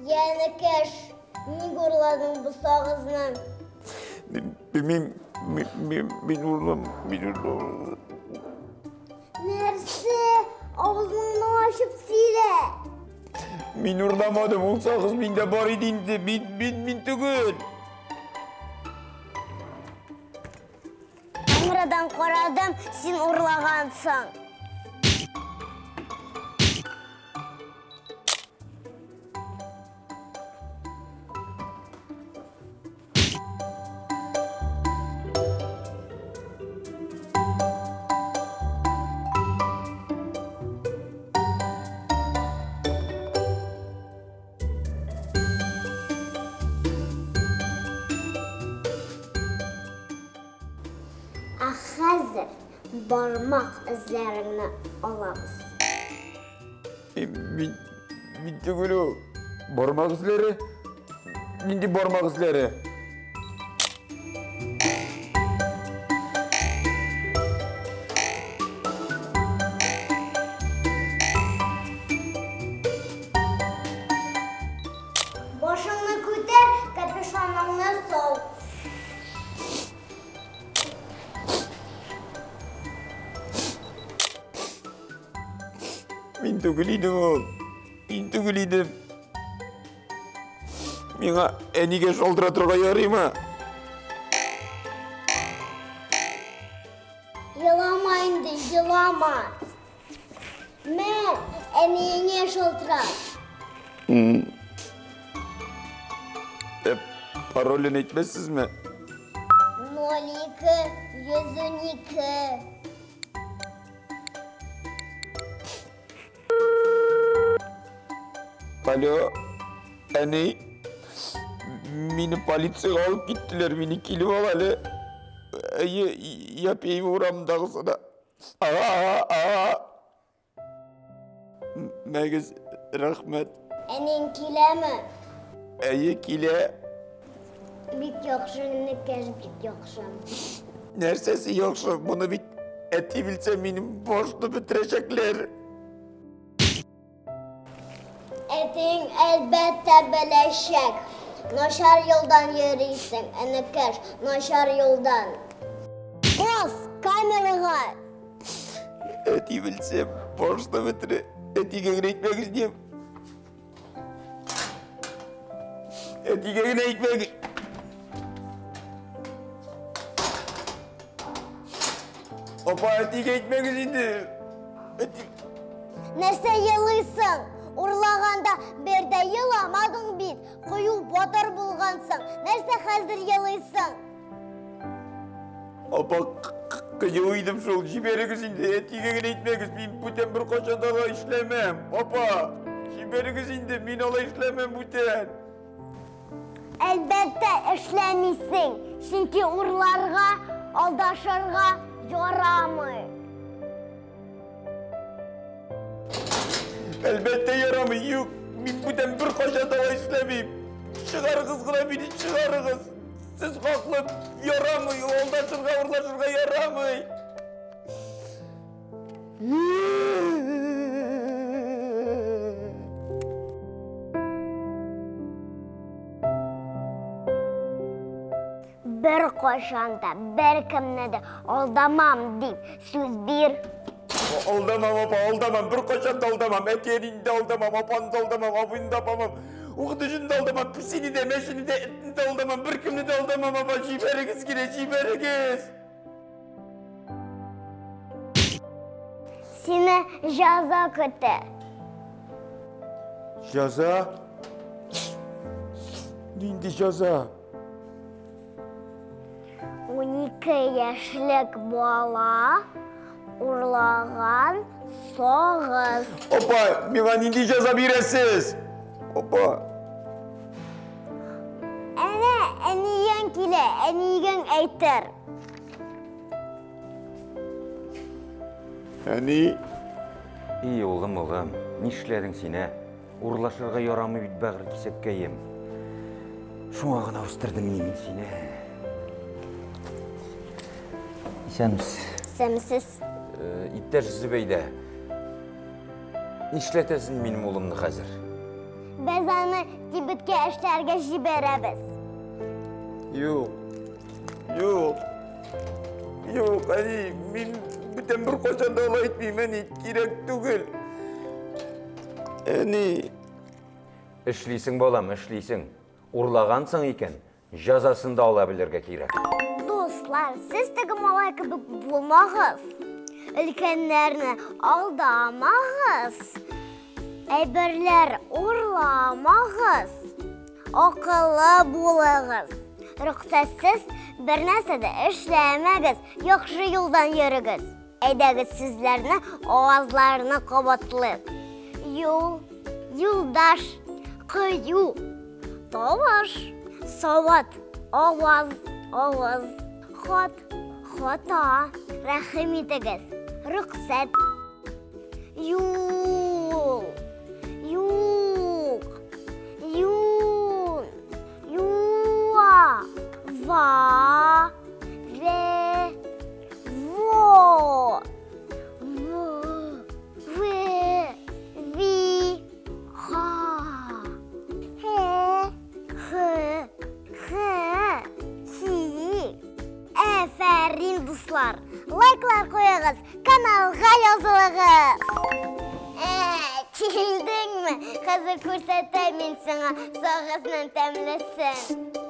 Йә, энекәш, ник урладың бу сагызны? Мин, мин, мин, мин урлам, мин урлам. Нәрсә? Авызыңны ачып сөйлә. Мин урламадым, ул сагыз миндә бар иде инде. Мин, мин, мин түгел. Камерадан карадым, син урлагансың. Ә хәзер бармак эзләреңне алабыз. Мин, мин түгел ул. Бармак эзләре? Нинди бармак эзләре? Башыңны күтәр, капюшоныңны сал. Мин түгел идем ул. Мин түгел идем. Миңа әнигә шалтыратырга ярыймы? Елама инде, елама. Мә, әниеңә шалтырат. Паролен әйтмәссезме? 02 112. Алло, әни. Мине полициягә алып киттеләр, мине килеп ал әле. Әйе, Япеева урамындагысына. Ага, ага, ага. Мәгез, рәхмәт. Әниең киләме? Әйе, килә. Бик яхшы, энекәш, бик яхшы. Нәрсәсе яхшы? Моны бит әти белсә, минем башны бетерәчәкләр. Әтиең әлбәттә беләчәк. Начар юлдан йөрисең, энекәш, начар юлдан. Бас, камерага! Әти белсә, башны бетерә. Әтигә генә әйтмәгез дим. Әтигә генә әйтмәгез. Апа, әтигә әйтмәгез инде. Әти... Нәрсә елыйсың? Урлаганда бер дә еламадың бит. Кыю батыр булгансың. Нәрсә хәзер елыйсың? Апа, кыю идем шул. Җибәрегез инде. Әтигә генә әйтмәгез. Мин бүтән беркайчан да алай эшләмәм. Апа, җибәрегез инде. Мин алай эшләмәм бүтән. Әлбәттә, эшләмисең. Чөнки урларга, алдашырга ярамый. Әлбәттә ярамый. Юк, мин бүтән беркайчан да алай эшләмим. Чыгарыгыз гына мине, чыгарыгыз. Сез хаклы, ярамый, алдашырга, урлашырга ярамый. Беркайчан да, беркемне дә алдамам дип сүз бир. Алдамам, апа, алдамам, беркайчан да алдамам. Әти-әнине дә алдамам, апаны да алдамам, абыйны да апамам. Укытучыны да алдамам, песине дә, мәчене дә, этне дә алдамам, беркемне дә алдамам, апа, җибәрегез генә, җибәрегез. Сине җәза көтә. Җәза? Нинди җәза? 12 яшьлек бала урлаган сагыз. Апа, миңа нинди җәза бирәсез? Апа. Әнә, әниең килә, әниең әйтер. Әни. И, улым, улым, нишләдең син, ә? Урлашырга ярамый бит, бәгырь кисәккәем. Шуңа гына үстердем мин сине. Исәнмесез. Исәнмесез. Иптәш Зөбәйдә, нишләтәсең минем улымны хәзер? Без аны кибеткә эшләргә җибәрәбез. Юк. Юк. Юк, әни, мин бүтән беркайчан да алай итмим, әни, кирәк түгел. Әни. Эшлисең, балам, эшлисең. Урлагансың икән, җәзасын да ала белергә кирәк. Дуслар, сез теге малай кебек булмагыз. Өлкәннәрне алдамагыз. Әйберләр урламагыз. Акыллы булыгыз. Рөхсәтсез бернәрсә дә эшләмәгез. Яхшы юлдан йөрегез. Әйдәгез сүзләрне, авазларны кабатлыйк. Юл, юлдаш, кыю, тавыш, савыт, аваз, авыз, хат, хата, рәхим итегез, рөхсәт, юл, юк, юн, юа, ва, ве, во, в, ве, ви, ха, хе, хы, хы, хи. Әфәрин, дуслар! Лайклар куегыз, каналга язылыгыз! Ә, килдеңме? Хәзер күрсәтәм мин сиңа сагызның тәмлесен.